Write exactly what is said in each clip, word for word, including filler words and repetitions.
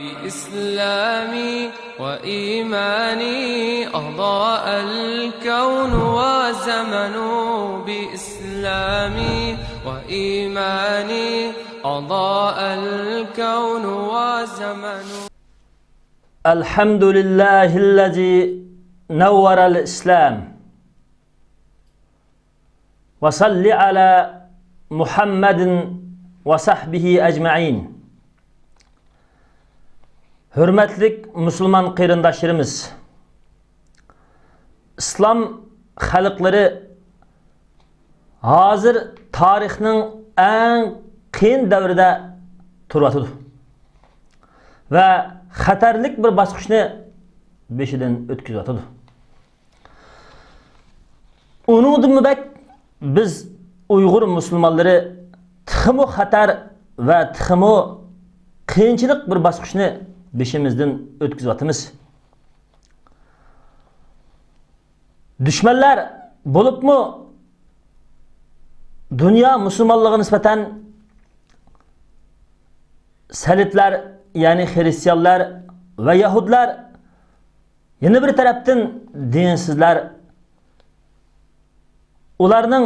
بإسلامي وإيماني أضاء الكون وزمن. بإسلامي وإيماني أضاء الكون وزمن. الحمد لله الذي نور الإسلام. وصل على محمد وصحبه أجمعين. ھۆرمەتلىك مۇسۇلمان قېرىنداشلىرىمىز، ئىسلام خەلقلىرى ھازىر تارىخنىڭ ئەڭ قىيىن دەۋرىدە تۇرۇۋاتىدۇ ۋە خەتەرلىك بىر باسقۇچنى بېشىدىن ئۆتكۈزۈۋاتىدۇ. ئۇنىڭدىنمۇ بەك بىز ئۇيغۇر مۇسۇلمانلىرى تېخىمۇ خەتەر ۋە تېخىمۇ قىيىنچىلىق بىر باسقۇچنى بېشىمىزدىن ئۆتكۈزۈۋاتىمىز. دۈشمەنلەر، بولۇپمۇ دۇنيا مۇسۇلمانلىقىغا نىسبەتەن سەلىپلەر، يەنى خىرىستىيانلار ۋە يەھۇدلار، يەنە بىر تەرەپتىن دىنسىزلار، ئۇلارنىڭ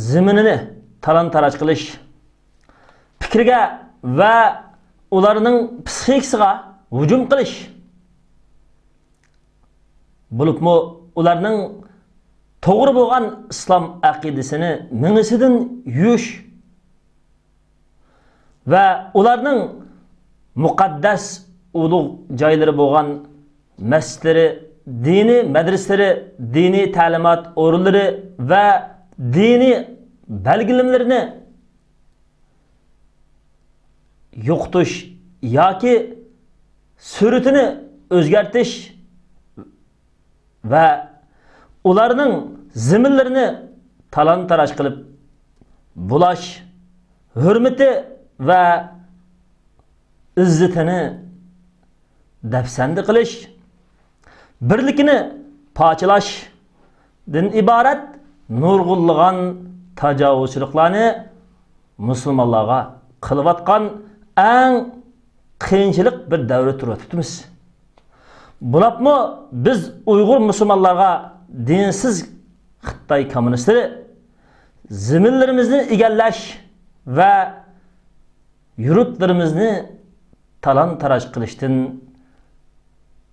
زېمىنىنى تالان-تاراج قىلىش، پىكرىگە ۋە ئۇلارنىڭ پسىخىكىسىغا ھۇجۇم قىلىش، بولۇپمۇ ئۇلارنىڭ توغرا بولغان ئىسلام ئەقىدىسىنى مېڭىسىدىن يۇيۇش ۋە ئۇلارنىڭ مۇقەددەس ئۇلۇغ جايلىرى بولغان مەسچىتلىرى، دىنىي مەدرىسىلىرى، دىنىي تەلىمات ئورۇنلىرى ۋە دىنىي بەلگىلىمىلىرىنى يوقىتىش ياكى سۈرىتىنى ئۆزگەرتىش ۋە ئۇلارنىڭ زېمىنلىرىنى تالان-تاراج قىلىپ بۇلاش، ھۆرمىتى ۋە ئىززىتىنى دەپسەندە قىلىش، بىرلىكىنى پارچىلاشتىن ئىبارەت نۇرغۇنلىغان تاجاۋۇزچىلىقلارنى مۇسۇلمانلارغا قىلىۋاتقان ئەڭ قىيىنچىلىق بىر دەۋردە تۇرۇۋاتىپتىمىز. بولۇپمۇ بىز ئۇيغۇر مۇسۇلمانلارغا دىنسىز خىتاي كوممۇنىستلىرى زېمىنلىرىمىزنى ئىگىلەش ۋە يۇرتلىرىمىزنى تالان-تاراج قىلىشتىن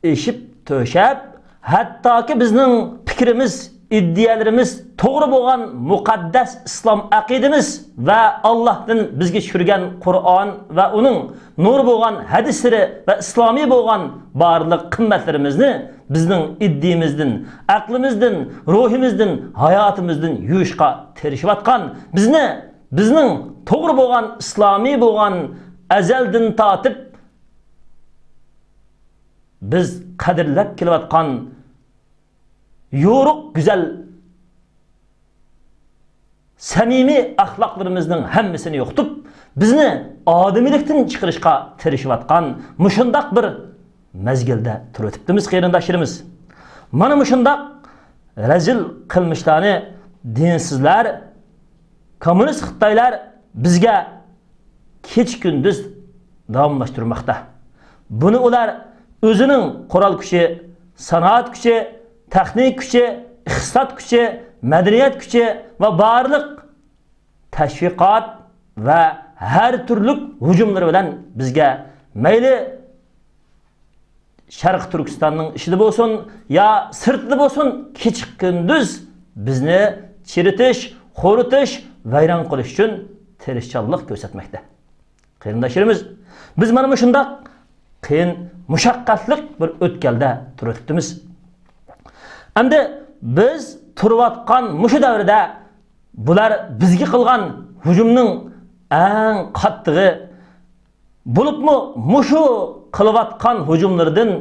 ئېشىپ تۆشەپ، ھەتتاكى بىزنىڭ پىكرىمىز، ئىدىيەلىرىمىز، توغرا بولغان مۇقەددەس ئىسلام ئەقىدىمىز ۋە ئاللاھتىن بىزگە چۈشۈرگەن قۇرئان ۋە ئۇنىڭ نۇر بولغان ھەدىسلىرى ۋە ئىسلامىي بولغان بارلىق قىممەتلىرىمىزنى بىزنىڭ ئىدىيىمىزدىن، ئەقلىمىزدىن، روھىمىزدىن، ھاياتىمىزدىن يۇيۇشقا تىرىشىۋاتقان، بىزنى، بىزنىڭ توغرا بولغان، ئىسلامىي بولغان، ئەزەلدىن تارتىپ بىز قەدىرلەپ كېلىۋاتقان يورۇق، گۈزەل، سەمىمىي ئەخلاقلىرىمىزنىڭ ھەممىسىنى يوقىتىپ، بىزنى ئادىمىيلىكتىن چىقىرىشقا تىرىشىۋاتقان مۇشۇنداق بىر مەزگىلدە تۇرۇۋېتىپتىمىز، قېرىنداشلىرىمىز. مانا مۇشۇنداق رەزىل قىلمىشلارنى دىنسىزلار، كوممۇنىست خىتايلار بىزگە كېچە-كۈندۈز داۋاملاشتۇرماقتا. بۇنى ئۇلار ئۆزىنىڭ قورال كۈچى، سانائەت كۈچى، تېخنىكا كۈچى، ئىقتىساد كۈچى، مەدەنىيەت كۈچى ۋە بارلىق تەشۋىقات ۋە ھەر تۈرلۈك ھۇجۇملىرى بىلەن بىزگە، مەيلى شەرقىي تۈركىستاننىڭ ئىچىدە بولسۇن يا سىرتىدا بولسۇن، كېچە-كۈندۈز بىزنى چىرىتىش، خورىتىش، ۋەيران قىلىش ئۈچۈن تىرىشچانلىق كۆرسەتمەكتە. قېرىنداشلىرىمىز، بىز مانا مۇشۇنداق قىيىن، مۇشەققەتلىك بىر ئۆتكەلدە تۇرۇۋېتىپتىمىز. ئەمدى بىز تۇرۇۋاتقان مۇشۇ دەۋردە بۇلار بىزگە قىلغان ھۇجۇمنىڭ ئەڭ قاتتىقى، بولۇپمۇ مۇشۇ قىلىۋاتقان ھۇجۇملىرىدىن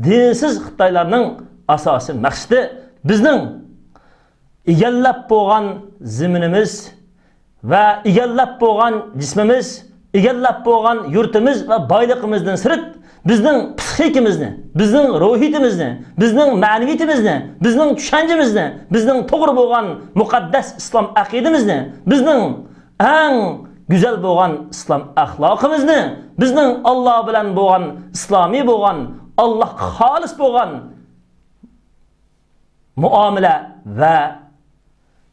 دىنسىز خىتايلارنىڭ ئاساسىي مەقسىتى بىزنىڭ ئىگىلەپ بولغان زېمىنىمىز ۋە ئىگىلەپ بولغان جىسمىمىز، ئىگىلەپ بولغان يۇرتىمىز ۋە بايلىقىمىزدىن سىرت، بىزنىڭ پسىخىكىمىزنى، بىزنىڭ روھىيىتىمىزنى، بىزنىڭ مەنىۋىيىتىمىزنى، بىزنىڭ چۈشەنچىمىزنى، بىزنىڭ توغرا بولغان مۇقەددەس ئىسلام ئەقىدىمىزنى، بىزنىڭ ئەڭ گۈزەل بولغان ئىسلام ئەخلاقىمىزنى بىزنىڭ ئاللا بىلەن بولغان، ئىسلامىي بولغان، ئاللاغا خالىس بولغان مۇئامىلە ۋە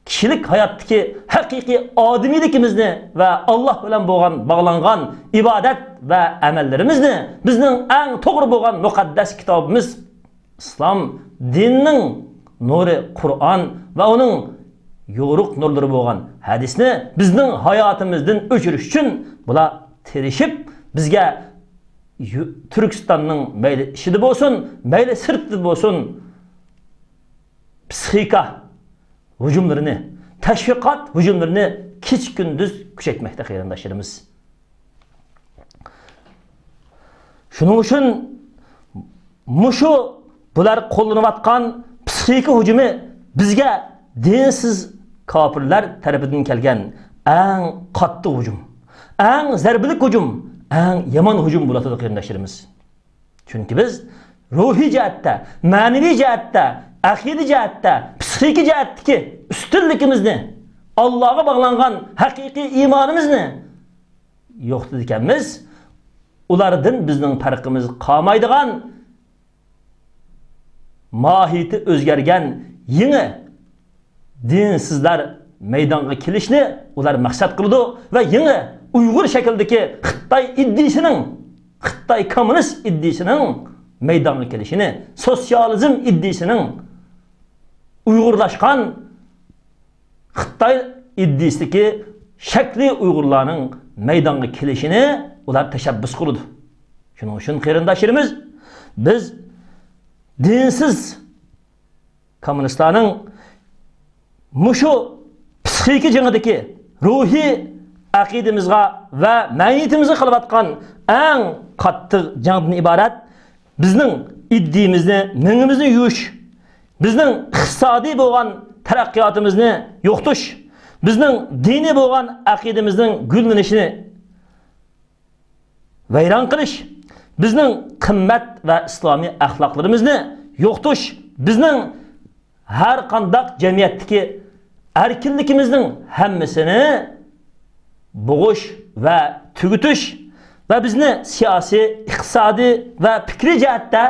كىشىلىك ھاياتتىكى ھەقىقىي ئادىمىيلىكىمىزنى ۋە ئاللا بىلەن بولغان باغلانغان ئىبادەت ۋە ئەمەللىرىمىزنى بىزنىڭ ئەڭ توغرا بولغان مۇقەددەس كىتابىمىز ئىسلام دىنىنىڭ نۇرى قۇرئان ۋە ئۇنىڭ يورۇق نۇرلىرى بولغان ھەدىسنى بىزنىڭ ھاياتىمىزدىن ئۆچۈرۈش ئۈچۈن بۇلار تىرىشىپ، بىزگە يۇ-، تۈركىستاننىڭ مەيلى ئىچىدە بولسۇن، مەيلى سىرتىدا بولسۇن، پسىخىكا ھۇجۇملىرىنى، تەشۋىقات ھۇجۇملىرىنى كېچە-كۈندۈز كۈچەيتمەكتە، قېرىنداشلىرىمىز. شۇنىڭ ئۈچۈن مۇشۇ بۇلار قوللىنىۋاتقان پسىخىكا ھۇجۇمى بىزگە دىنسىز كاپىرلار تەرىپىدىن كەلگەن ئەڭ قاتتىق ھۇجۇم، ئەڭ زەربىلىك ھۇجۇم، ئەڭ يامان ھۇجۇم بولۇۋاتىدۇ، قېرىنداشلىرىمىز. چۈنكى بىز روھىي جەھەتتە، مەنىۋى جەھەتتە، ئەقىدە جەھەتتە، پسىخىكا جەھەتتىكى ئۈستۈنلۈكىمىزنى، ئاللاغا باغلانغان ھەقىقىي ئىمانىمىزنى يوقىتىدىكەنمىز. ئۇلاردىن بىزنىڭ پەرقىمىز قالمايدىغان، ماھىيىتى ئۆزگەرگەن يېڭى دىنسىزلار مەيدانغا كېلىشنى ئۇلار مەقسەت قىلىدۇ ۋە يېڭى ئۇيغۇر شەكلىدىكى خىتاي ئىدىيىسىنىڭ، خىتاي كوممۇنىست ئىدىيىسىنىڭ مەيدانغا كېلىشىنى، سوتسىيالىزم ئىدىيىسىنىڭ ئۇيغۇرلاشقان خىتاي ئىدىيىسىدىكى شەكلىي ئۇيغۇرلارنىڭ مەيدانغا كېلىشىنى ئۇلار تەشەببۇس قىلىدۇ. شۇنىڭ ئۈچۈن قېرىنداشلىرىمىز، بىز دىنسىز كوممۇنىستلارنىڭ مۇشۇ پسىخىكا جېڭىدىكى روھىي ئەقىدىمىزغا ۋە مەنىيىتىمىزگە قىلىۋاتقان ئەڭ قاتتىق جەڭدىن ئىبارەت بىزنىڭ ئىدىيىمىزنى، مېڭىمىزنى يۇيۇش، بىزنىڭ ئىقتىسادىي بولغان تەرەققىياتىمىزنى يوقىتىش، بىزنىڭ دىنىي بولغان ئەقىدىمىزنىڭ گۈللىنىشىنى ۋەيران قىلىش، بىزنىڭ قىممەت ۋە ئىسلامىي ئەخلاقلىرىمىزنى يوقىتىش، بىزنىڭ ھەر قانداق جەمئىيەتتىكى ئەركىنلىكىمىزنىڭ ھەممىسىنى بوغۇش ۋە تۈگىتىش ۋە بىزنى سىياسىي، ئىقتىسادىي ۋە پىكرىي جەھەتتە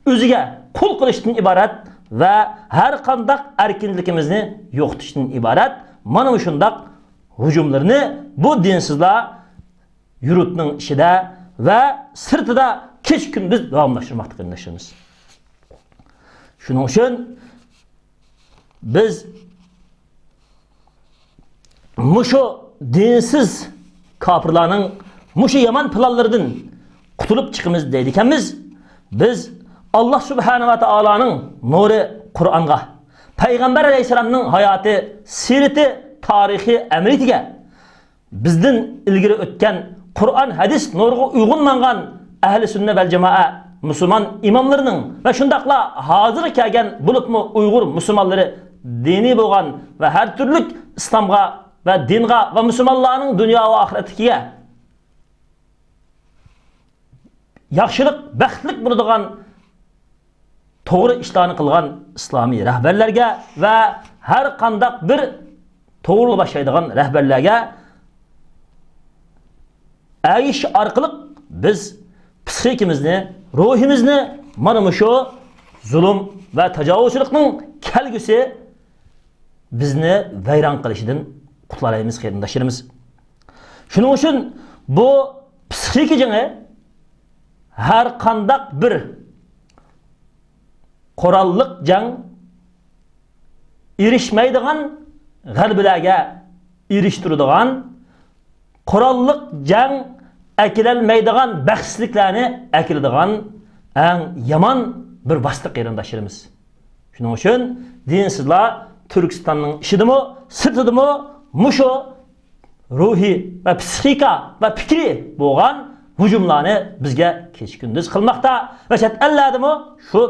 ئۆزىگە قۇل قىلىشتىن ئىبارەت ۋە ھەر قانداق ئەركىنلىكىمىزنى يوقىتىشتىن ئىبارەت مانا مۇشۇنداق ھۇجۇملىرىنى بۇ دىنسىزلار يۇرتنىڭ ئىچىدە ۋە سىرتىدا كېچە-كۈندۈز داۋاملاشتۇرماقتا، قېرىنداشلىرىمىز. شۇنىڭ ئۈچۈن بىز مۇشۇ دىنسىز كاپىرلارنىڭ مۇشۇ يامان پىلانلىرىدىن قۇتۇلۇپ چىقىمىز دەيدىكەنمىز. بىز ئاللا سۇبھانە ۋە تائالانىڭ نۇرى قۇرئانغا، پەيغەمبەر ئەلەيھىسسالامنىڭ ھاياتى، سىيرىتى، تارىخى، ئەمەلىيىتىگە، بىزدىن ئىلگىرى ئۆتكەن قۇرئان، ھەدىس نۇرىغا ئۇيغۇن ماڭغان ئەھلى سۈننە ۋەل جامائە مۇسۇلمان ئىماملىرىنىڭ ۋە شۇنداقلا ھازىرغا كەلگەن، بولۇپمۇ ئۇيغۇر مۇسۇلمانلىرى دىنىي بولغان ۋە ھەر تۈرلۈك ئىسلامغا ۋە دىنغا ۋە مۇسۇلمانلارنىڭ دۇنيا ۋە ئاخىرەتتىكىگە ياخشىلىق، بەختلىك بولىدىغان توغرا ئىشلارنى قىلغان ئىسلامىي رەھبەرلەرگە ۋە ھەر قانداق بىر توغرا يول باشلايدىغان رەھبەرلەرگە ئەگىشىش ئارقىلىق بىز پسىخىكىمىزنى، روھىمىزنى مانا مۇشۇ زۇلۇم ۋە تاجاۋۇزچىلىقنىڭ كەلگۈسى بىزنى ۋەيران قىلىشىدىن قۇتۇلالايمىز، قېرىنداشلىرىمىز. شۇنىڭ ئۈچۈن بۇ پسىخىكا جېڭى ھەر قانداق بىر قوراللىق جەڭ ئېرىشمەيدىغان، غەلىبىلەرگە ئېرىشتۈرىدىغان، قوراللىق جەڭ ئەكېلەلمەيدىغان بەختسىزلىكلەرنى ئەكېلىدىغان ئەڭ يامان بىر ۋاسىتە، قېرىنداشلىرىمىز. شۇنىڭ ئۈچۈن دىنسىزلار تۈركىستاننىڭ ئىچىدىمۇ، سىرتىدىمۇ مۇشۇ روھىي ۋە پسىخىكا ۋە پىكرىي بولغان ھۇجۇملارنى بىزگە كېچە-كۈندۈز قىلماقتا ۋە چەت ئەللەردىمۇ شۇ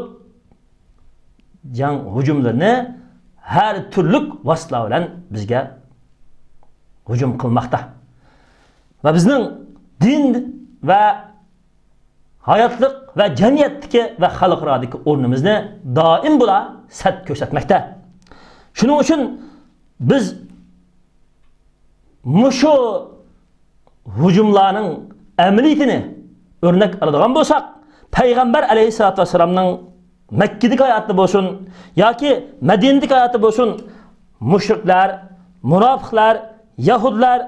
جەڭ ھۇجۇملىرىنى ھەر تۈرلۈك ۋاسىتىلەر بىلەن بىزگە ھۇجۇم قىلماقتا. ۋە بىزنىڭ دىن ۋە ھاياتلىق ۋە جەمئىيەتتىكى ۋە خەلقئارادىكى ئورنىمىزنى دائىم بۇلار سەت كۆرسەتمەكتە. شۇنىڭ ئۈچۈن بىز مۇشۇ ھۇجۇملارنىڭ ئەمەلىيىتىنى ئۆرنەك ئالىدىغان بولساق، پەيغەمبەر ئەلەيھىسسالاتۇ ۋەسسالامنىڭ مەككىدىكى ھاياتى بولسۇن ياكى مەدىنىدىكى ھاياتى بولسۇن، مۇشرىكلار، مۇناپىقلار، يەھۇدلار،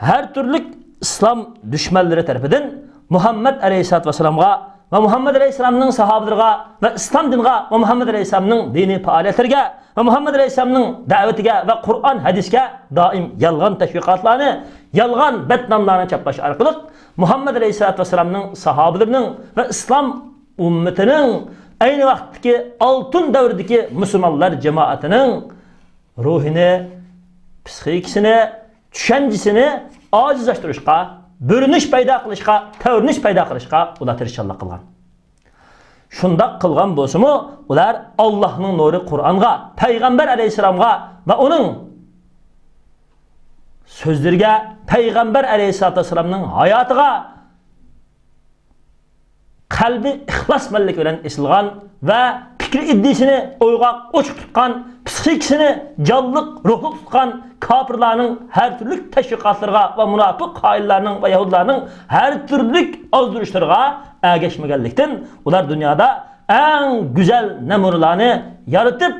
ھەر تۈرلۈك ئىسلام دۈشمەنلىرى تەرىپىدىن مۇھەممەد ئەلەيھىسسالاتۇ ۋەسسالامغا ۋە مۇھەممەد ئەلەيھىسسالامنىڭ ساھابىلىرىغا ۋە ئىسلام دىنىغا ۋە مۇھەممەد ئەلەيھىسسالامنىڭ دىنىي پائالىيەتلىرىگە ۋە مۇھەممەد ئەلەيھىسسالامنىڭ دەۋىتىگە ۋە قۇرئان، ھەدىسكە دائىم يالغان تەشۋىقاتلارنى، يالغان بەتناملارنى چاپلاش ئارقىلىق مۇھەممەد ئەلەيھىسسالاتۇ ۋەسسالامنىڭ ساھابىلىرىنىڭ ۋە ئىسلام ئۈممىتىنىڭ ئەينى ۋاقىتتىكى ئالتۇن دەۋردىكى مۇسۇلمانلار جامائىتىنىڭ روھىنى، پسىخىكىسىنى، چۈشەنچىسىنى ئاجىزلاشتۇرۇشقا، بۆلۈنۈش پەيدا قىلىشقا، تەۋرىنىش پەيدا قىلىشقا ئۇلار تىرىشچانلىق قىلغان. شۇنداق قىلغان بولسىمۇ، ئۇلار ئاللاھنىڭ نۇرى قۇرئانغا، پەيغەمبەر ئەلەيھىسسالامغا ۋە ئۇنىڭ سۆزلىرىگە، پەيغەمبەر ئەلەيھىسسالاتۇ ۋەسسالامنىڭ ھاياتىغا قەلبى ئىخلاسمەنلىك بىلەن ئېسىلغان ۋە پىكرى ئىدىيىسىنى ئويغاق، ئوچۇق تۇتقان، پسىخىكىسىنى جانلىق، روھلۇق تۇتقان كاپىرلارنىڭ ھەر تۈرلۈك تەشۋىقاتلىرىغا ۋە مۇناپىق قائىللارنىڭ ۋە يەھۇدلارنىڭ ھەر تۈرلۈك ئازدۇرۇشلىرىغا ئەگەشمىگەنلىكتىن، ئۇلار دۇنيادا ئەڭ گۈزەل نەمۇنىلارنى يارىتىپ،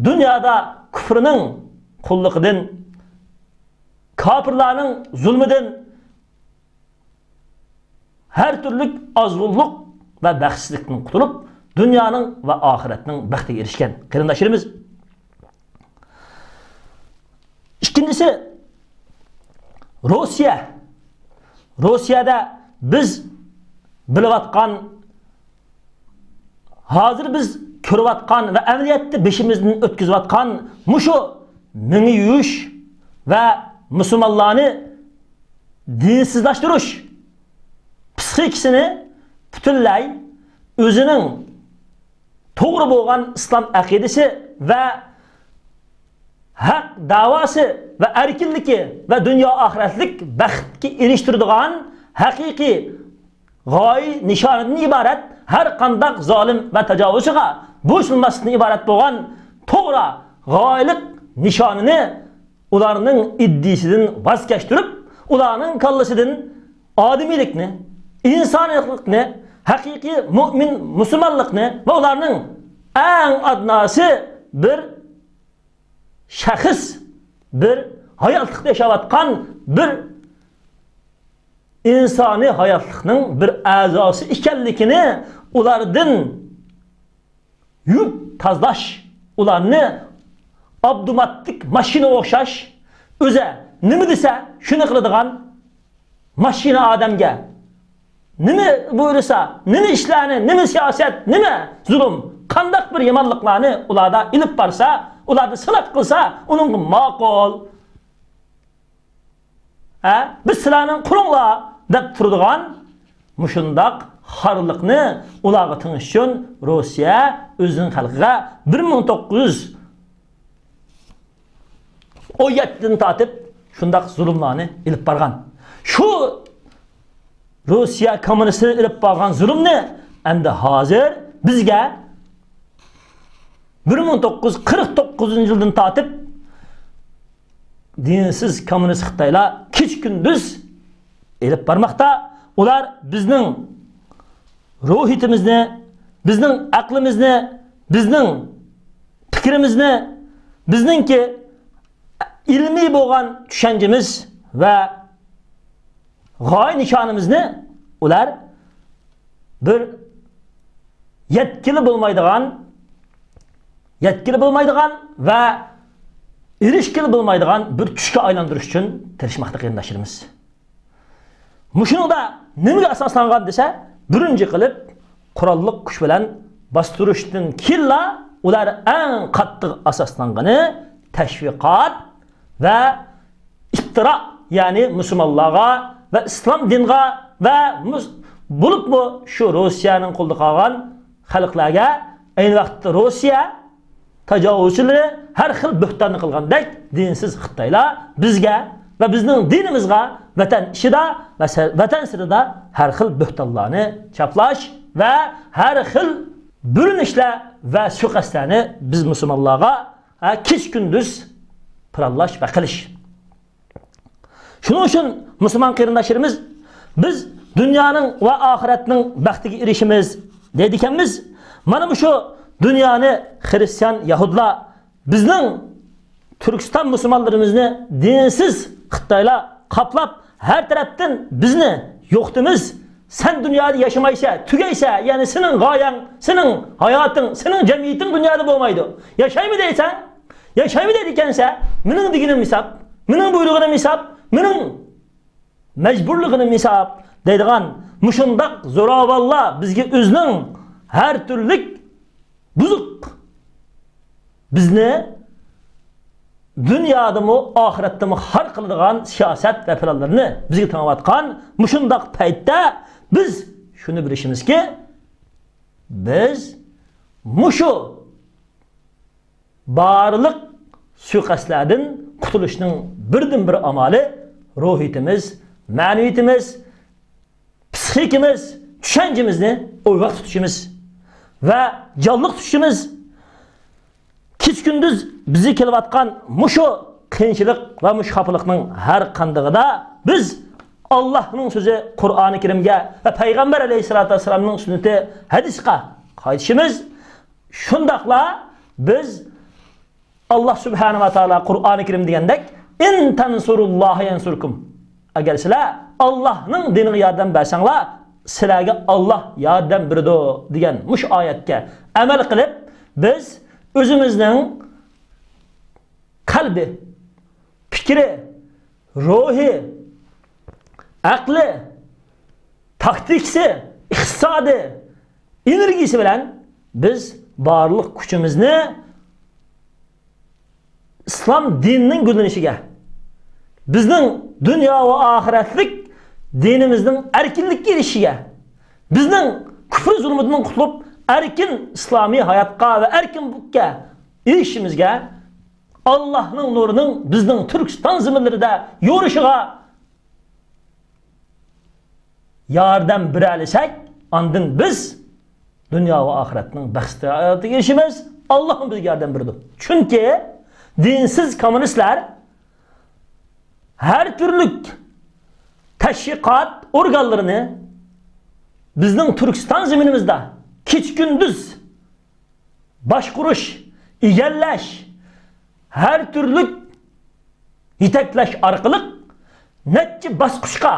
دۇنيادا كۇفرنىڭ قۇللۇقىدىن، كاپىرلارنىڭ زۇلمىدىن، ھەر تۈرلۈك ئازغۇنلۇق ۋە بەختسىزلىكتىن قۇتۇلۇپ، دۇنيانىڭ ۋە ئاخىرەتنىڭ بەختىگە ئېرىشكەن قېرىنداشلىرىمىز. ئىككىنچىسى، روسىيە. روسىيەدە بىز بىلىۋاتقان، ھازىر بىز كۆرۈۋاتقان ۋە ئەمەلىيەتتە بېشىمىزدىن ئۆتكۈزۈۋاتقان مۇشۇ مېڭە يۇيۇش ۋە مۇسۇلمانلارنى دىنسىزلاشتۇرۇش، پسىخىكىسىنى پۈتۈنلەي ئۆزىنىڭ توغرا بولغان ئىسلام ئەقىدىسى ۋە ھەق داۋاسى ۋە ئەركىنلىكى ۋە دۇنيا ئاخىرەتلىك بەختكە ئېرىشتۈرىدىغان ھەقىقىي غايە نىشانىدىن ئىبارەت ھەر قانداق زالىم ۋە تاجاۋۇزچىغا بويسۇنماسلىقتىن ئىبارەت بولغان توغرا غايىلىق نىشانىنى ئۇلارنىڭ ئىدىيىسىدىن ۋاز كەچتۈرۈپ، ئۇلارنىڭ كاللىسىدىن ئادىمىيلىكنى، ئىنسانىيلىقنى، ھەقىقىي مۇئمىن مۇسۇلمانلىقنى ۋە ئۇلارنىڭ ئەڭ ئادناسى بىر شەخس، بىر ھاياتلىقتا ياشاۋاتقان بىر ئىنسانىي ھاياتلىقنىڭ بىر ئەزاسى ئىكەنلىكىنى ئۇلاردىن يۇيۇپ تازىلاش، ئۇلارنى ئاپتوماتىك ماشىنىغا ئوخشاش، ئۆزى نېمە دېسە شۇنى قىلىدىغان ماشىنا ئادەمگە نېمە بۇيرۇسا، نېمە ئىشلارنى، نېمە سىياسەت، نېمە زۇلۇم، قانداق بىر يامانلىقلارنى ئۇلاردا ئېلىپ بارسا، ئۇلاردا سىناق قىلسا، ئۇنىڭغا ماقۇل. ھە؟ بىز سىلەرنىڭ قۇلۇڭلار دەپ تۇرىدىغان مۇشۇنداق خارلىقنى ئۇلارغا تېڭىش ئۈچۈن روسىيە ئۆزىنىڭ خەلقىگە بىر مىڭ توققۇز يۈز ئون يەتتىدىن تارتىپ شۇنداق زۇلۇملارنى ئېلىپ بارغان. شۇ روسىيە كوممۇنىستلىرى ئېلىپ بارغان زۇلۇمنى ئەمدى ھازىر بىزگە بىر مىڭ توققۇز يۈز قىرىق توققۇزىنچى يىلدىن تارتىپ دىنسىز كوممۇنىست خىتايلار كېچە-كۈندۈز ئېلىپ بارماقتا. ئۇلار بىزنىڭ روھىيىتىمىزنى، بىزنىڭ ئەقلىمىزنى، بىزنىڭ پىكرىمىزنى، بىزنىڭكى ئىلمىي بولغان چۈشەنچىمىز ۋە غايە نىشانىمىزنى ئۇلار بىر يەتكىلى بولمايدىغان، يەتكىلى بولمايدىغان ۋە ئېرىشكىلى بولمايدىغان بىر چۈشكە ئايلاندۇرۇش ئۈچۈن تىرىشماقتا قېرىنداشلىرىمىز. مۇشۇنىڭدا نېمىگە ئاساسلانغان دېسە، بىرىنچى قىلىپ قوراللىق كۈچ بىلەن باستۇرۇشتىن كېيىنلا ئۇلار ئەڭ قاتتىق ئاساسلانغىنى تەشۋىقات ۋە ئىپتىرا، يەنى مۇسۇلمانلارغا ۋە ئىسلام دىنىغا ۋە مۇس-، بولۇپمۇ شۇ روسىيەنىڭ قولىدا قالغان خەلقلەرگە، ئەينى ۋاقىتتا روسىيە تاجاۋۇزچىلىرى ھەر خىل بۆھتاننى قىلغاندەك، دىنسىز خىتايلار بىزگە ۋە بىزنىڭ دىنىمىزغا ۋەتەن ئىچىدا ۋە سە-، ۋەتەن سىرتىدا ھەر خىل بۆھتانلارنى چاپلاش ۋە ھەر خىل بۆلۈنۈشلەر ۋە سۇيىقەستلەرنى بىز مۇسۇلمانلارغا، ھە، كېچە-كۈندۈز پىلانلاش ۋە قىلىش. شۇنىڭ ئۈچۈن مۇسۇلمان قېرىنداشلىرىمىز، بىز دۇنيانىڭ ۋە ئاخىرەتنىڭ بەختىگە ئېرىشىمىز دەيدىكەنمىز. مانا مۇشۇ دۇنيانى خرىستىيان يەھۇدلار بىزنىڭ تۈركىستان مۇسۇلمانلىرىمىزنى دىنسىز خىتايلار قاپلاپ، ھەر تەرەپتىن بىزنى يوقىتىمىز. سەن دۇنيادا ياشىمايسەن، تۈگەيسەن، يەنى سېنىڭ غايەڭ، سېنىڭ ھاياتىڭ، سېنىڭ جەمئىيىتىڭ دۇنيادا بولمايدۇ. ياشايمۇ دەيسەن، ياشايمۇ دەيدىكەنسەن، مېنىڭ دېگىنىم ھېساب، مېنىڭ بۇيرۇغىنىم ھېساب، مېنىڭ مەجبۇرلۇقىنىم ھېساب دەيدىغان مۇشۇنداق زوراۋانلار بىزگە ئۆزىنىڭ ھەر تۈرلۈك بۇزۇق، بىزنى دۇنيادىمۇ، ئاخىرەتتىمۇ خار قىلىدىغان سىياسەت ۋە پىلانلىرىنى بىزگە تېڭىۋاتقان مۇشۇنداق پەيتتە بىز شۇنى بىلىشىمىزكى، بىز مۇشۇ بارلىق سۇيىقەستلەردىن قۇتۇلۇشنىڭ بىردىنبىر ئامالى روھىيىتىمىز، مەنىۋىيىتىمىز، پسىخىكىمىز، چۈشەنچىمىزنى ئويغاق تۇتۇشىمىز ۋە جانلىق تۇتۇشىمىز. كېچە-كۈندۈز بىزگە كېلىۋاتقان مۇشۇ قىيىنچىلىق ۋە مۇشۇ خاپىلىقنىڭ ھەر قاندىقىدا بىز ئاللاھنىڭ سۆزى قۇرئانى كەرىمگە ۋە پەيغەمبەر ئەلەيھىسسالاتۇ ۋەسسالامنىڭ سۈننىتى، ھەدىسقا قايتىشىمىز. شۇنداقلا بىز، ئاللا سۇبھانەھۇ ۋە تائالا قۇرئانى كەرىم دېگەندەك، «ئىن تەنسۇرۇللاھە يەنسۇركۇم.» ئەگەر سىلەر ئاللاھنىڭ دىنىغا ياردەم بەرسەڭلار، سىلەرگە ئاللا ياردەم بېرىدۇ دېگەن مۇشۇ ئايەتكە ئەمەل قىلىپ، بىز ئۆزىمىزنىڭ قەلبى، پىكرى، روھى، ئەقلى، تاكتىكىسى، ئىقتىسادى، ئېنېرگىيىسى بىلەن بىز بارلىق كۈچىمىزنى ئىسلام دىنىنىڭ گۈللىنىشىگە، بىزنىڭ دۇنيا ۋە ئاخىرەتلىك دىنىمىزنىڭ ئەركىنلىككە ئېرىشىشىگە، بىزنىڭ كۇفر زۇلمىدىن قۇتۇلۇپ، ئەركىن ئىسلامىي ھاياتقا ۋە ئەركىنلىككە ئېرىشىشىمىزگە، ئاللاھنىڭ نۇرىنىڭ بىزنىڭ تۈركىستان زېمىنلىرىدا يورۇشىغا ياردەم بېرەلىسەك، ئاندىن بىز دۇنيا ۋە ئاخىرەتنىڭ بەختىيارىتىگە ئېرىشىمىز. ئاللاھمۇ بىزگە ياردەم بېرىدۇ. چۈنكى دىنسىز كوممۇنىستلار ھەر تۈرلۈك تەشۋىقات ئورگانلىرىنى بىزنىڭ تۈركىستان زېمىنىمىزدا كېچە-كۈندۈز باشقۇرۇش، ئىگىلەش، ھەر تۈرلۈك يېتەكلەش ئارقىلىق نەچچە باسقۇچقا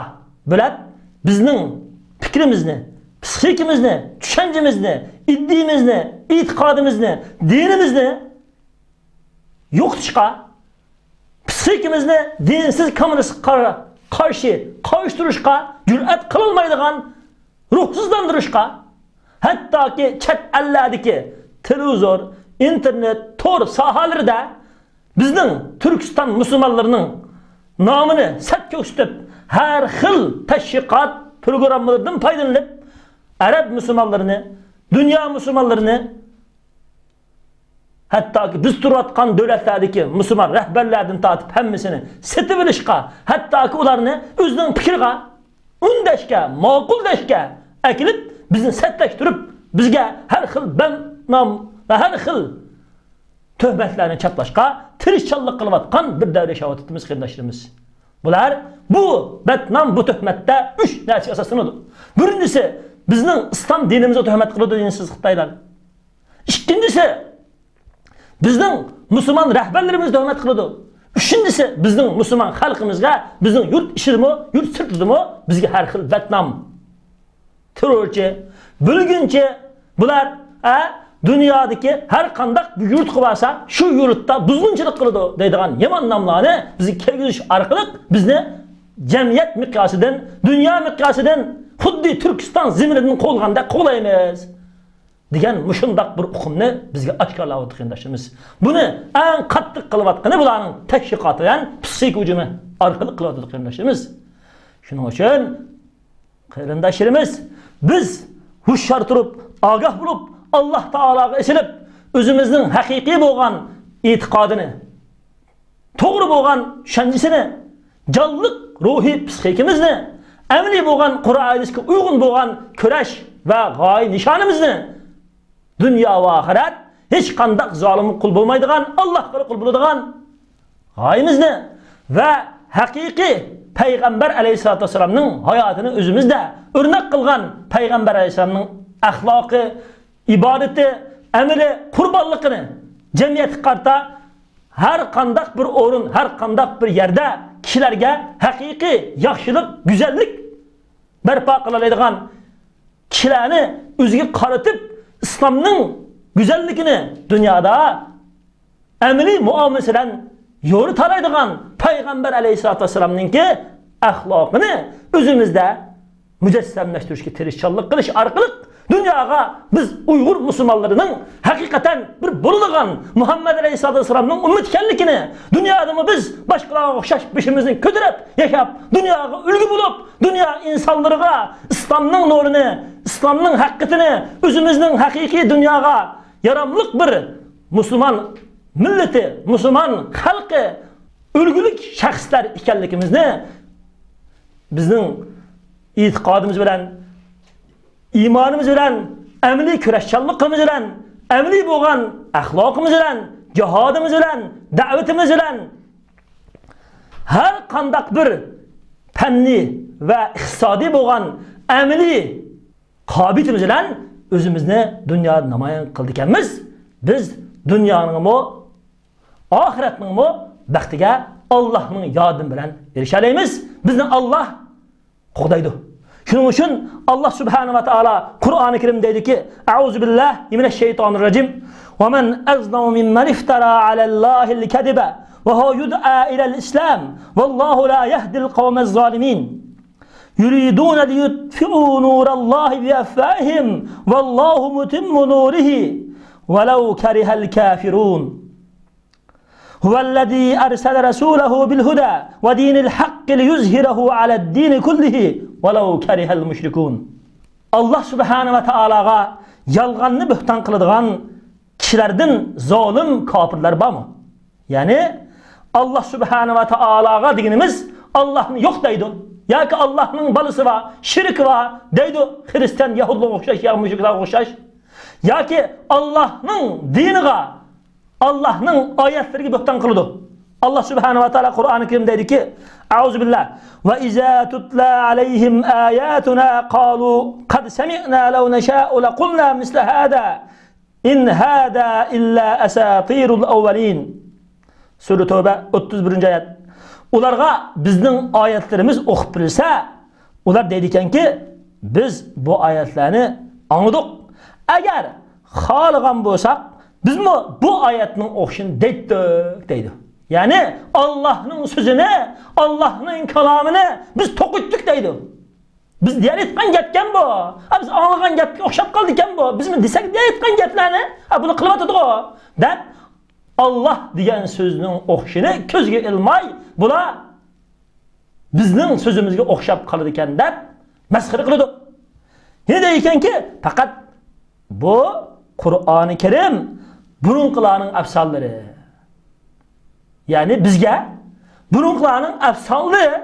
بۆلەپ، بىزنىڭ پىكرىمىزنى، پسىخىكىمىزنى، چۈشەنچىمىزنى، ئىدىيىمىزنى، ئېتىقادىمىزنى، دىنىمىزنى يوقىتىشقا، پسىخىكىمىزنى دىنسىز كوممۇنىستقا قار-، قارشى قاۋشىتىشقا جۈرئەت قىلالمايدىغان، روھسىزلاندۇرۇشقا، ھەتتاكى چەت ئەللەردىكى تېلېۋىزور، ئىنتېرنېت، تور ساھەلىرىدە بىزنىڭ تۈركىستان مۇسۇلمانلىرىنىڭ نامىنى سەت كۆرسىتىپ، ھەر خىل تەشۋىقات پروگراممىلىرىدىن پايدىلىنىپ، ئەرەب مۇسۇلمانلىرىنى، دۇنيا مۇسۇلمانلىرىنى، ھەتتاكى بىز تۇرۇۋاتقان دۆلەتلەردىكى مۇسۇلمان رەھبەرلەردىن تارتىپ ھەممىسىنى سېتىۋېلىشقا، ھەتتاكى ئۇلارنى ئۆزىنىڭ پىكرىگە ئۈندەشكە، ماقۇلداشكە ئەكېلىپ، بىزنى سەتلەشتۈرۈپ، بىزگە ھەر خىل بەتنام ۋە ھەر خىل تۆھمەتلەرنى چاپلاشقا تىرىشچانلىق قىلىۋاتقان بىر دەۋر ياشاۋاتىمىز، قېرىنداشلىرىمىز. بۇلار بۇ بەتنام، بۇ تۆھمەتتە ئۈچ نەرسىگە ئاساسلىنىدۇ. بىرىنچىسى، بىزنىڭ ئىسلام دىنىمىزغا تۆھمەت قىلىدۇ دىنسىز خىتايلار. ئىككىنچىسى، بىزنىڭ مۇسۇلمان رەھبەرلىرىمىزگە تۆھمەت قىلىدۇ. ئۈچىنچىسى، بىزنىڭ مۇسۇلمان خەلقىمىزگە، بىزنىڭ يۇرت ئىچىدىمۇ، يۇرت سىرتىدىمۇ بىزگە ھەر خىل بەتنام، تېررورچى، بۆلگۈنچى، بۇلار، ئە، دۇنيادىكى ھەر قانداق بىر يۇرتقا بارسا، شۇ يۇرتتا بۇزغۇنچىلىق قىلىدۇ دەيدىغان يامان ناملارنى بىزگە كىرگۈزۈش ئارقىلىق بىزنى جەمئىيەت مىقياسىدىن، دۇنيا مىقياسىدىن خۇددى تۈركىستان زېمىنىدىن قوغلىغاندەك قوغلايمىز دېگەن مۇشۇنداق بىر ئۇقۇمنى بىزگە ئاشكارىلاۋاتىدۇ، قېرىنداشلىرىمىز. بۇنى ئەڭ قاتتىق قىلىۋاتقىنى بۇلارنىڭ تەشۋىقاتى بىلەن پسىخىكا ھۇجۇمى ئارقىلىق قىلىۋاتىدۇ، قېرىنداشلىرىمىز. شۇنىڭ ئۈچۈن، قېرىنداشلىرىمىز، بىز ھوشيار تۇرۇپ، ئاگاھ بولۇپ، ئاللا تائالاغا ئېسىلىپ، ئۆزىمىزنىڭ ھەقىقىي بولغان ئېتىقادىنى، توغرا بولغان چۈشەنچىسىنى، جانلىق روھىي پسىخىكىمىزنى، ئەمەلىي بولغان قۇرئان ھەدىسكە ئۇيغۇن بولغان كۈرەش ۋە غايە نىشانىمىزنى، دۇنيا ۋە ئاخىرەت ھېچقانداق زالىمغا قۇل بولمايدىغان، ئاللاھقىلا قۇل بولىدىغان غايىمىزنى ۋە ھەقىقىي پەيغەمبەر ئەلەيھىسسالاتۇ ۋەسسالامنىڭ ھاياتىنى ئۆزىمىزدە ئۆرنەك قىلغان، پەيغەمبەر ئەلەيھىسسالامنىڭ ئەخلاقى، ئىبادىتى، ئەمىلى، قۇربانلىقىنى جەمئىيەتكە قارىتا ھەر قانداق بىر ئورۇن، ھەر قانداق بىر يەردە كىشىلەرگە ھەقىقىي ياخشىلىق، گۈزەللىك بەرپا قىلالايدىغان كىشىلەرنى ئۆزىگە قارىتىپ، ئىسلامنىڭ گۈزەللىكىنى دۇنيادا ئەمەلىي مۇئامىلىسى بىلەن يورۇتالايدىغان پەيغەمبەر ئەلەيھىسسالاتۇ ۋەسسالامنىڭكى ئەخلاقىنى ئۆزىمىزدە مۇجەسسەملەشتۈرۈشكە تىرىشچانلىق قىلىش ئارقىلىق دۇنياغا بىز ئۇيغۇر مۇسۇلمانلىرىنىڭ ھەقىقەتەن بىر بولىدىغان، مۇھەممەد ئەلەيھىسسالاتۇ ۋەسسالامنىڭ ئۈممىتى ئىكەنلىكىنى، دۇنيادىمۇ بىز باشقىلارغا ئوخشاش بېشىمىزنى كۆتۈرۈپ ياشاپ، دۇنياغا ئۈلگە بولۇپ، دۇنيا ئىنسانلىرىغا ئىسلامنىڭ نۇرىنى، ئىسلامنىڭ ھەقىقىتىنى، ئۆزىمىزنىڭ ھەقىقىي دۇنياغا ياراملىق بىر مۇسۇلمان مىللىتى، مۇسۇلمان خەلقى، ئۈلگىلىك شەخسلەر ئىكەنلىكىمىزنى بىزنىڭ ئېتىقادىمىز بىلەن، ئىمانىمىز بىلەن، ئەمەلىي كۈرەشچانلىقىمىز بىلەن، ئەمەلىي بولغان ئەخلاقىمىز بىلەن، جىھادىمىز بىلەن، دەۋىتىمىز بىلەن، ھەر قانداق بىر پەننىي ۋە ئىقتىسادىي بولغان ئەمەلىي قابىلىيىتىمىز بىلەن ئۆزىمىزنى دۇنيادا نامايان قىلىدىكەنمىز، بىز دۇنيانىڭمۇ، ئاخىرەتنىڭمۇ بەختىگە ئاللاھنىڭ ياردىمى بىلەن ئېرىشەلەيمىز. بىزنى ئاللاھ قوغدايدۇ. شۇنىڭ ئۈچۈن ئاللاھ سۇبھانەھۇ ۋە تائالا قۇرئانى كەرىم دەيدۇكى، أعوذ بالله من الشيطان الرجيم. ومن أظلم ممن افترى على الله الكذب وهو يدعى إلى الإسلام والله لا يهدي القوم الظالمين. يريدون ليطفئوا نور الله بأفواههم والله متم نوره ولو كره الكافرون. هو الذي أرسل رسوله بالهدى ودين الحق ليظهره على الدين كله ولو كره المشركون. ئاللاھ سۇبھانەھۇ ۋە تائالاغا يالغاننى بۆھتان قىلىدىغان كىشىلەردىن زالىم كاپىرلار بارمۇ؟ يەنى ئاللاھ سۇبھانەھۇ ۋە تائالاغا دېگىنىمىز ئاللاھنى يوق دەيدۇ. ياكى ئاللاھنىڭ بالىسى بار، شېرىكى بار دەيدۇ. خىرىستىيان، يەھۇدلارغا ئوخشاش يا مۇشرىكلارغا ئوخشاش. ياكى ئاللاھنىڭ دىنىغا، ئاللاھنىڭ ئايەتلىرىگە بۆھتان قىلىدۇ. ئاللاھ سۇبھانەھۇ ۋە تائالا قۇرئانى كەرىمدە دەيدۇكى، أعوذ بالله، وإذا تتلى عليهم آياتنا قالوا قد سمعنا لو نشاء لقلنا مثل هذا إن هذا إلا أساطير الأولين. سۈرە تەۋبە، ئوتتۇز بىرىنچى ئايەت. ئۇلارغا بىزنىڭ ئايەتلىرىمىز ئوقۇپ بېرىلسە، ئۇلار دەيدىكەنكى، بىز بۇ ئايەتلەرنى ئاڭلىدۇق. ئەگەر خالىغان بولساق، بىزمۇ بۇ ئايەتنىڭ ئوخشىشىنى دەيتتۇق، دەيدۇ. يەنى ئاللاھنىڭ سۆزىنى، ئاللاھنىڭ كالامىنى بىز توقۇتتۇق، دەيدۇ. بىز دېيەلەيتقان گەپكەن بۇ. ھە، بىز ئاڭلىغان گەپكە ئوخشاپ قالدىكەن بۇ. بىزمۇ دېسەك دېيەلەيتقان گەپلەرنى، ھە، بۇنى قىلىۋاتىدىغۇ، دەپ ئاللاھ دېگەن سۆزنىڭ ئوخشىشىنى كۆزگە ئىلماي، بۇلار بىزنىڭ سۆزىمىزگە ئوخشاپ قالىدىكەن دەپ مەسخىرە قىلىدۇ. يەنە دەيدىكەنكى، پەقەت بۇ قۇرئانى كەرىم بۇرۇنقىلارنىڭ ئەپسانىلىرى. يەنى بىزگە بۇرۇنقىلارنىڭ ئەپسانىلىرى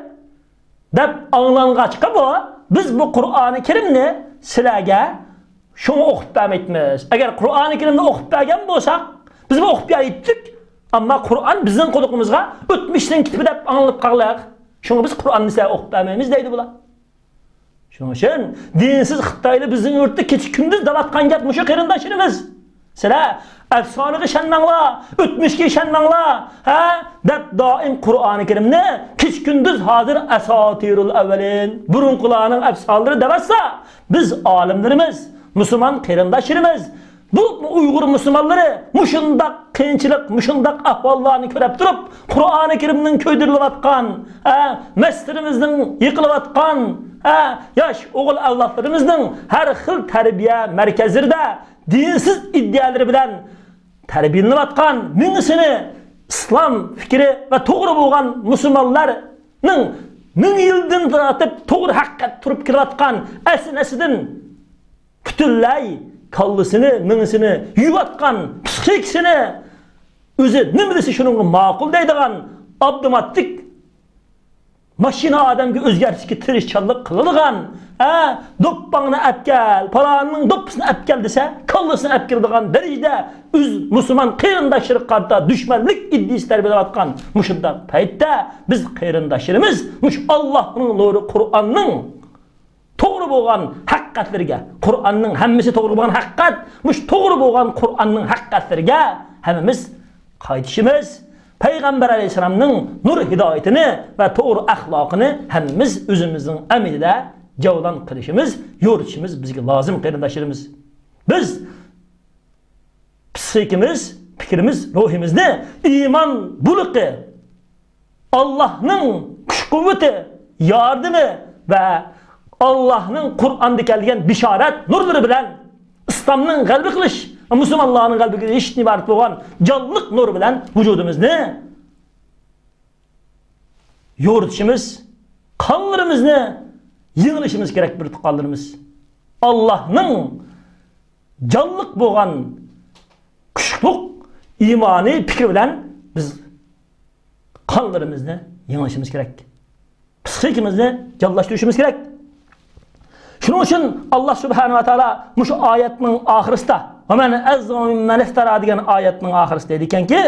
دەپ ئاڭلانغاچقا بۇ، بىز بۇ قۇرئانى كەرىمنى سىلەرگە شۇڭا ئوقۇپ بەرمەيتمىز. ئەگەر قۇرئانى كەرىمنى ئوقۇپ بەرگەن بولساق، بىزمۇ ئوقۇپ بېرەيتتۇق. ئەمما قۇرئان بىزنىڭ قۇلىقىمىزغا ئۆتمۈشنىڭ كىتابى دەپ ئاڭلىنىپ قالغان. شۇڭا بىز قۇرئاننى سىلەرگە ئوقۇپ بەرمەيمىز دەيدۇ بۇلار. شۇنىڭ ئۈچۈن دىنسىز خىتايلار بىزنىڭ يۇرتتا كېچە-كۈندۈز دەۋاتقان گەپ مۇشۇ، قېرىنداشلىرىمىز. سىلەر ئەپسانىغا ئىشەنمەڭلار، ئۆتمۈشكە ئىشەنمەڭلار، ھە؟ دەپ دائىم قۇرئانى كەرىمنى كېچە-كۈندۈز ھازىر ئەساتىرۇل ئەۋۋەلىن، بۇرۇنقىلارنىڭ ئەپسانىلىرى دەۋاتسا، بىز ئالىملىرىمىز، مۇسۇلمان قېرىنداشلىرىمىز، بولۇپمۇ ئۇيغۇر مۇسۇلمانلىرى مۇشۇنداق قىيىنچىلىق، مۇشۇنداق ئەھۋاللارنى كۆرۈپ تۇرۇپ، قۇرئانى كەرىمنىڭ كۆيدۈرۈلۈۋاتقان، ھە، مەسچىتىمىزنىڭ يىقىلىۋاتقان، ھە، ياش ئوغۇل ئەۋلادلىرىمىزنىڭ ھەر خىل تەربىيە مەركەزلىرىدە دىنسىز ئىدىيەلىرى بىلەن تەربىيەلىنىۋاتقان، مېڭىسىنى ئىسلام پىكرى ۋە توغرا بولغان مۇسۇلمانلارنىڭ مىڭ يىلدىن تارتىپ توغرا ھەقىقەتتە تۇرۇپ كېلىۋاتقان ئەسلىسىدىن پۈتۈنلەي كاللىسىنى، مېڭىسىنى يۇيۇۋاتقان، پسىخىكىسىنى ئۆزى نېمە دېسە شۇنىڭغا ماقۇل دەيدىغان ئاپتوماتىك ماشىنا ئادەمگە ئۆزگەرتىشكە تىرىشچانلىق قىلىدىغان، ھە، دوپپاڭنى ئەپكەل، پالاننىڭ دوپپىسىنى ئەپكەل دېسە، كاللىسىنى ئەپكېلىدىغان دەرىجىدە ئۆز مۇسۇلمان قېرىنداشلىرىغا قارىتا دۈشمەنلىك ئىدىيىسى تەربىيەلەۋاتقان مۇشۇنداق پەيتتە بىز قېرىنداشلىرىمىز مۇشۇ ئاللاھنىڭ نۇرى قۇرئاننىڭ توغرا بولغان ھەقىقەتلىرىگە، قۇرئاننىڭ ھەممىسى توغرا بولغان ھەقىقەت، مۇشۇ توغرا بولغان قۇرئاننىڭ ھەقىقەتلىرىگە ھەممىمىز قايتىشىمىز، پەيغەمبەر ئەلەيھىسسالامنىڭ نۇر ھىدايىتىنى ۋە توغرا ئەخلاقىنى ھەممىمىز ئۆزىمىزنىڭ ئەمىلىدە جەۋلان قىلىشىمىز، يورۇتۇشىمىز بىزگە لازىم، قېرىنداشلىرىمىز. بىز پىسخىكىمىز، پىكرىمىز، روھىمىزنى ئىمان بۇلىقى، ئاللاھنىڭ كۈچ-قۇۋۋىتى، ياردىمى ۋە ئاللاھنىڭ قۇرئاندا كەلگەن بېشارەت نۇرلىرى بىلەن ئىسلامنىڭ غەلىبە قىلىش، مۇسۇلمانلارنىڭ غەلىبە قىلىشتىن ئىبارەت بولغان جانلىق نۇرى بىلەن ۋۇجۇدىمىزنى يورۇتۇشىمىز، قانلىرىمىزنى يېڭىلىشىمىز كېرەك، بىر تۇغقانلىرىمىز. ئاللاھنىڭ جانلىق بولغان كۈچلۈك ئىمانىي پىكرى بىلەن بىز قانلىرىمىزنى يېڭىلىشىمىز كېرەك. پىسخىكىمىزنى جانلاشتۇرۇشىمىز كېرەك. شۇنىڭ ئۈچۈن ئاللاھ سۇبھانەھۇ ۋە تائالا مۇشۇ ئايەتنىڭ ئاخىرىسىدا، «ۋە مەن ئەزلەمۇ مىممەن ئىفتەرا» دېگەن ئايەتنىڭ ئاخىرىسىدا دەيدىكەنكى،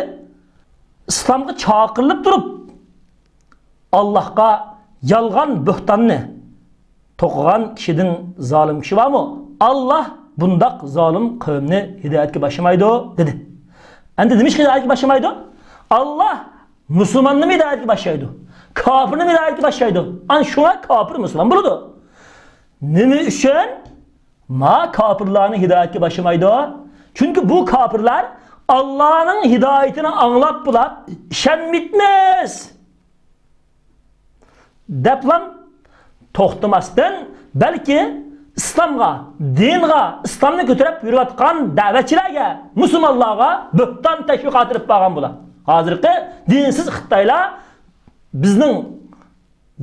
ئىسلامغا چاقىرىلىپ تۇرۇپ، ئاللاھقا يالغان بۆھتاننى توقۇغان كىشىدىن زالىم كىشى بارمۇ؟ ئاللاھ بۇنداق زالىم قەۋمنى ھىدايەتكە باشلىمايدۇ، دېدى. ئەمدى نېمە ئۈچۈن ھىدايەتكە باشلىمايدۇ؟ ئاللاھ مۇسۇلماننىمۇ ھىدايەتكە باشلايدۇ، كاپىرنىمۇ ھىدايەتكە باشلايدۇ. ئەنە شۇڭا كاپىر مۇسۇلمان بولىدۇ. نېمە ئۈچۈن؟ ما كاپىرلارنى ھىدايەتكە باشلىمايدۇ. چۈنكى بۇ كاپىرلار ئاللانىڭ ھىدايىتىنى ئاڭلاپ بولۇپ ئىشەنمەيمىز دەپلام توختىماستىن، بەلكى ئىسلامغا، دىنغا، ئىسلامنى كۆتۈرۈپ يۈرۈۋاتقان دەۋەتچىلەرگە، مۇسۇلمانلارغا بۆھتان تەشۋىقاتى ئېلىپ بارغان بۇلار. ھازىرقى دىنسىز خىتايلار بىزنىڭ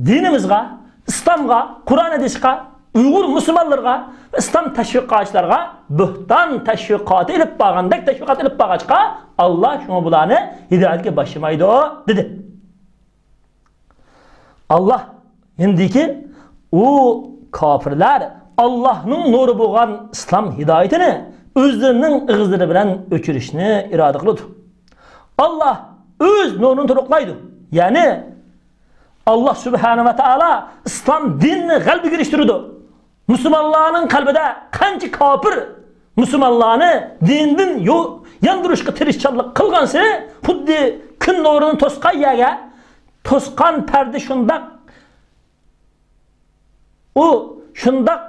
دىنىمىزغا، ئىسلامغا، قۇرئان ھەدىسقا، ئۇيغۇر مۇسۇلمانلىرىغا، ئىسلام تەشۋىقاتچىلارغا بۆھتان تەشۋىقاتى ئېلىپ بارغاندەك تەشۋىقات ئېلىپ بارغاچقا، ئاللا شۇڭا بۇلارنى ھىدايەتكە باشلىمايدۇ، دېدى. ئاللا يەنە دېدىكى، ئۇ كاپىرلار ئاللانىڭ نۇرى بولغان ئىسلام ھىدايىتىنى ئۆزلىرىنىڭ ئېغىزلىرى بىلەن ئۆچۈرۈشنى ئىرادە قىلىدۇ. ئاللا ئۆز نۇرىنى تولۇقلايدۇ. يەنى ئاللا سۇبھانەھۇ ۋە تائالا ئىسلام دىنىنى غەلىبىگە ئېرىشتۈرىدۇ. مۇسۇلمانلارنىڭ قەلبىدە قانچە كاپىر مۇسۇلمانلارنى دىندىن يو-، ياندۇرۇشقا تىرىشچانلىق قىلغانسېرى، خۇددى كۈن نۇرىنى توسقان يەرگە توسقان پەردە شۇنداق، ئۇ شۇنداق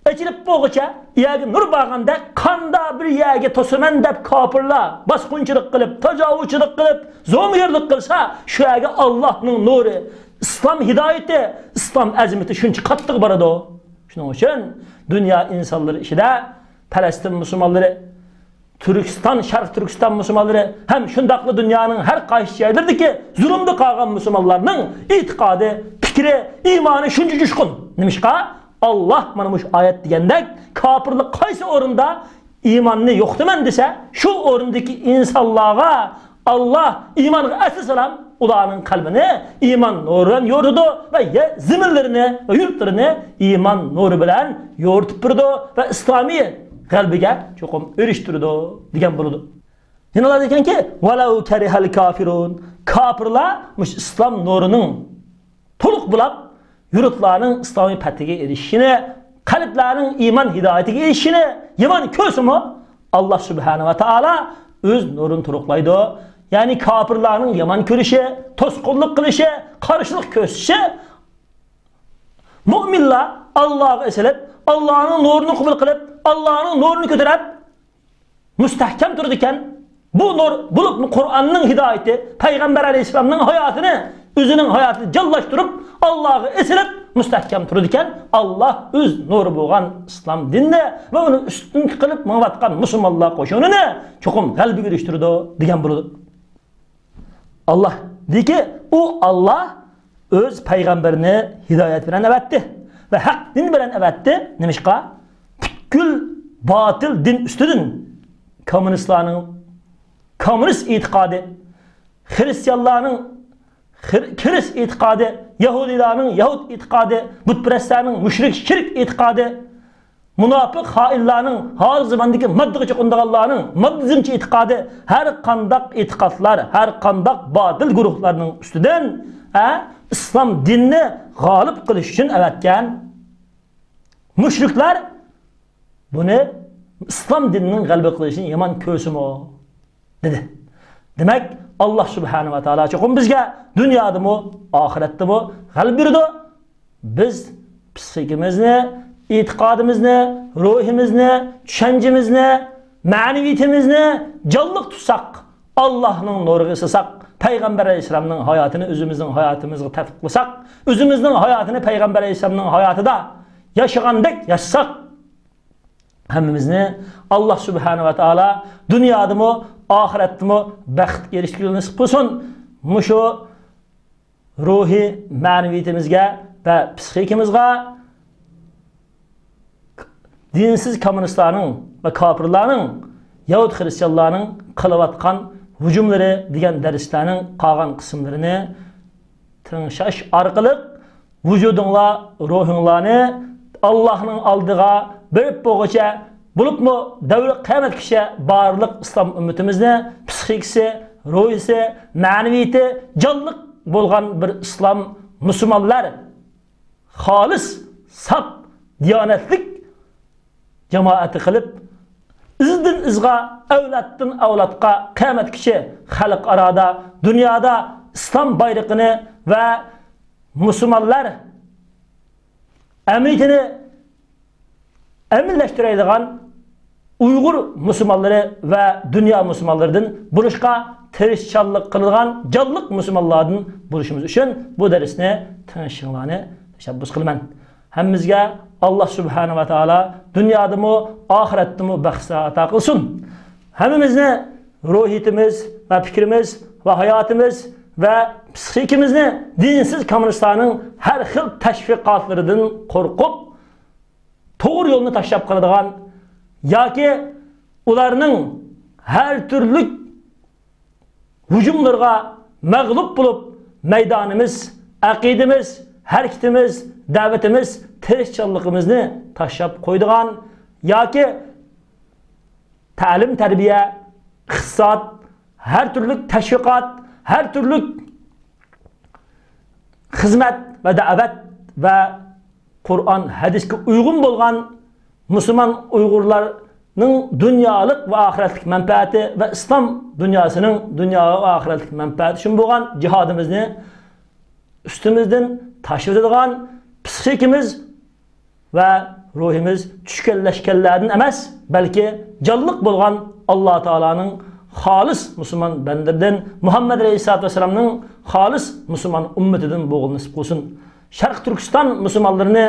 ئېچىلىپ بولغۇچە يەرگە نۇر بارغاندەك، قانداق بىر يەرگە توسىمەن دەپ كاپىرلار باسقۇنچىلىق قىلىپ، تاجاۋۇزچىلىق قىلىپ، زومىگەرلىك قىلسا، شۇ يەرگە ئاللانىڭ نۇرى، ئىسلام ھىدايىتى، ئىسلام ئەزىمىتى شۇنچە قاتتىق بارىدۇ. شۇنىڭ ئۈچۈن دۇنيا ئىنسانلىرى ئىچىدە پەلەستىن مۇسۇلمانلىرى، تۈركىستان، شەرقىي تۈركىستان مۇسۇلمانلىرى ھەم شۇنداقلا دۇنيانىڭ ھەر قايسى جايلىرىدىكى زۇلۇمدا قالغان مۇسۇلمانلارنىڭ ئېتىقادى، پىكرى، ئىمانى شۇنچە جۇشقۇن. نېمىشقا؟ ئاللا مانا مۇشۇ ئايەت دېگەندەك، كاپىرلار قايسى ئورۇندا ئىماننى يوقىتىمەن دېسە، شۇ ئورۇندىكى ئىنسانلارغا ئاللا ئىمانغا ئەسلىسىلا، ئۇلارنىڭ قەلبىنى ئىمان نۇرى بىلەن يورۇتىدۇ ۋە يە-، زېمىنلىرىنى ۋە يۇرتلىرىنى ئىمان نۇرى بىلەن يورۇتۇپ بېرىدۇ ۋە ئىسلامىي غەلىبىگە چوقۇم ئېرىشتۈرىدۇ دېگەن بولىدۇ. يەنە ئاللا دېگەنكى، «ۋەلەۋ كەرىھەل كافىرۇن». كاپىرلار مۇشۇ ئىسلام نۇرىنىڭ تولۇق بولاپ، يۇرتلارنىڭ ئىسلامىي پەتھىگە ئېرىشىشىنى، قەلبلەرنىڭ ئىمان ھىدايىتىگە ئېرىشىشىنى يامان كۆرسىمۇ، ئاللا سۇبھانەھۇ ۋە تائالا ئۆز نۇرىنى تولۇقلايدۇ. يەنى كاپىرلارنىڭ يامان كۆرۈشى، توسقۇنلۇق قىلىشى، قارشىلىق كۆرسىتىشى، مۆمىنلار ئاللاغا ئېسىلىپ، ئاللانىڭ نۇرىنى قوبۇل قىلىپ، ئاللانىڭ نۇرىنى كۆتۈرۈپ، مۇستەھكەم تۇرىدىكەن. بۇ نۇر، بولۇپمۇ قۇرئاننىڭ ھىدايىتى، پەيغەمبەر ئەلەيھىسسالامنىڭ ھاياتىنى ئۆزىنىڭ ھاياتىدا جانلاشتۇرۇپ، ئاللاغا ئېسىلىپ مۇستەھكەم تۇرىدىكەن. ئاللا ئۆز نۇرى بولغان ئىسلام دىنىنى ۋە ئۇنى ئۈستۈنلۈك قىلىپ مېڭىۋاتقان مۇسۇلمانلار قوشۇنىنى چوقۇم غەلىبىگە ئېرىشتۈرىدۇ دېگەن بولىدۇ. ئاللا دېدىكى، ئۇ ئاللا ئۆز پەيغەمبىرىنى ھىدايەت بىلەن ئەۋەتتى ۋە ھەق دىن بىلەن ئەۋەتتى. نېمىشقا؟ پۈتكۈل باتىل دىن ئۈستىدىن، كوممۇنىستلارنىڭ كوممۇنىست ئېتىقادى، خرىستىيانلارنىڭ خىر-، كىرىس ئېتىقادى، يەھۇدىيلارنىڭ يەھۇد ئېتىقادى، بۇتپەرەسلەرنىڭ مۇشرىك شىرك ئېتىقادى، مۇناپىق خائىنلارنىڭ، ھازىر زاماندىكى ماددىغا چوقۇنىدىغانلارنىڭ ماددىزمچى ئېتىقادى، ھەر قانداق ئېتىقادلار، ھەر قانداق باتىل گۇرۇھلارنىڭ ئۈستىدىن، ھە، ئىسلام دىنىنى غالىب قىلىش ئۈچۈن ئەۋەتكەن مۇشرىكلار بۇنى ئىسلام دىنىنىڭ غەلىبە قىلىشىنى يامان كۆرسىمۇ؟ دېدى. دېمەك، ئاللا سۇبھانەھۇ ۋە تائالا چوقۇم بىزگە دۇنيادىمۇ، ئاخىرەتتىمۇ غەلىبە بېرىدۇ. بىز پسىخىكىمىزنى، ئېتىقادىمىزنى، روھىمىزنى، چۈشەنچىمىزنى، مەنىۋىيىتىمىزنى جانلىق تۇتساق، ئاللانىڭ نۇرىغا ئېسىلساق، پەيغەمبەر ئەلەيھىسسالامنىڭ ھاياتىنى ئۆزىمىزنىڭ ھاياتىمىزغا تەتبىق قىلساق، ئۆزىمىزنىڭ ھاياتىنى پەيغەمبەر ئەلەيھىسسالامنىڭ ھاياتىدا ياشىغاندەك ياشىساق، ھەممىمىزنى ئاللا سۇبھانەھۇ ۋە تائالا دۇنيادىمۇ، ئاخىرەتتىمۇ بەختكە ئېرىشكىلى نېسىپ قىلسۇن. مۇشۇ روھىي مەنىۋىيىتىمىزگە ۋە پسىخىكىمىزغا دىنسىز كوممۇنىستلارنىڭ ۋە كاپىرلارنىڭ، يەھۇد خىرىستىيانلارنىڭ قىلىۋاتقان ھۇجۇملىرى دېگەن دەرسلەرنىڭ قالغان قىسىملىرىنى تىڭشاش ئارقىلىق ۋۇجۇدۇڭلار، روھۇڭلارنى ئاللاھنىڭ ئالدىغا بېرىپ بولغۇچە، بولۇپمۇ دەۋر قىيامەتكىچە بارلىق ئىسلام ئۈممىتىمىزنى پسىخىكىسى، روھىسى، مەنىۋىيىتى جانلىق بولغان بىر ئىسلام، مۇسۇلمانلار، خالىس، ساپ، دىيانەتلىك جامائەتى قىلىپ، ئىزدىن ئىزغا، ئەۋلادتىن ئەۋلادقا، قىيامەتكىچە خەلق ئارادا، دۇنيادا ئىسلام بايرىقىنى ۋە مۇسۇلمانلار ئەمەلىيىتىنى ئەمەلىيلەشتۈرەلەيدىغان ئۇيغۇر مۇسۇلمانلىرى ۋە دۇنيا مۇسۇلمانلىرىدىن بولۇشقا تىرىشچانلىق قىلىدىغان جانلىق مۇسۇلمانلاردىن بولۇشىمىز ئۈچۈن بۇ دەرسنى تىڭشىشىڭلارنى تەشەببۇس قىلىمەن. ھەممىمىزگە ئاللا سۇبھانەھۇ ۋە تائالا دۇنيادىمۇ، ئاخىرەتتىمۇ بەخت ئاتا قىلسۇن. ھەممىمىزنى روھىيىتىمىز ۋە پىكرىمىز ۋە ھاياتىمىز ۋە پسىخىكىمىزنى دىنسىز كوممۇنىستلارنىڭ ھەر خىل تەشۋىقاتلىرىدىن قورقۇپ، توغرا يولنى تاشلاپ قالىدىغان ياكى ئۇلارنىڭ ھەر تۈرلۈك ھۇجۇملىرىغا مەغلۇپ بولۇپ، مەيدانىمىز، ئەقىدىمىز، ھەرىكىتىمىز، دەۋىتىمىز، تىرىشچانلىقىمىزنى تاشلاپ قويىدىغان ياكى تەلىم-تەربىيە، ئىقتىساد، ھەر تۈرلۈك تەشۋىقات، ھەر تۈرلۈك خىزمەت ۋە دەۋەت ۋە قۇرئان، ھەدىسكە ئۇيغۇن بولغان مۇسۇلمان ئۇيغۇرلارنىڭ دۇنيالىق ۋە ئاخىرەتلىك مەنپەئەتى ۋە ئىسلام دۇنياسىنىڭ دۇنيا ۋە ئاخىرەتلىك مەنپەئەتى ئۈچۈن بولغان جىھادىمىزنى ئۈستىمىزدىن تاشلىۋېتىدىغان پسىخىكىمىز ۋە روھىمىز چۈشكەنلەشكەنلەردىن ئەمەس، بەلكى جانلىق بولغان ئاللا تائالانىڭ خالىس مۇسۇلمان بەندىلىرىدىن، مۇھەممەد ئەلەيھىسسالاتۇ ۋەسسالامنىڭ خالىس مۇسۇلمان ئۈممىتىدىن بولغىلى نېسىپ قىلسۇن. شەرقىي تۈركىستان مۇسۇلمانلىرىنى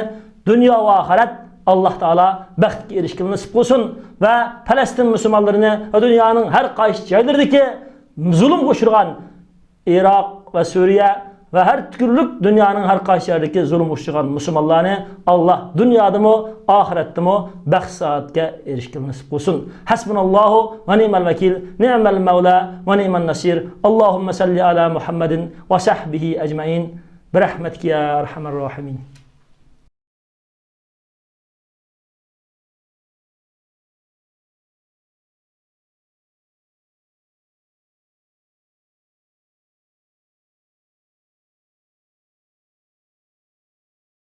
دۇنيا ۋە ئاخىرەت ئاللا تائالا بەختكە ئېرىشكىلى نېسىپ قىلسۇن ۋە پەلەستىن مۇسۇلمانلىرىنى ۋە دۇنيانىڭ ھەر قايسى جايلىرىدىكى زۇلۇمغا ئۇچرىغان ئىراق ۋە سۈرىيە ۋە ھەر تۈرلۈك دۇنيانىڭ ھەر قايسى يەردىكى زۇلۇمغا ئۇچرىغان مۇسۇلمانلارنى ئاللا دۇنيادىمۇ، ئاخىرەتتىمۇ بەخت سائادەتكە ئېرىشكىلى نېسىپ قىلسۇن. ھەسبۇناللاھۇ ۋە نىئمەل ۋەكىل، نىئمەل مەۋلا ۋە نىئمەن نەسىر. ئاللاھۇممە سەللى ئەلا مۇھەممەدىن ۋە سەھبىھى ئەجمەئىن. بىرەھمەتىكە يا ئەرھەمەر راھىمىن.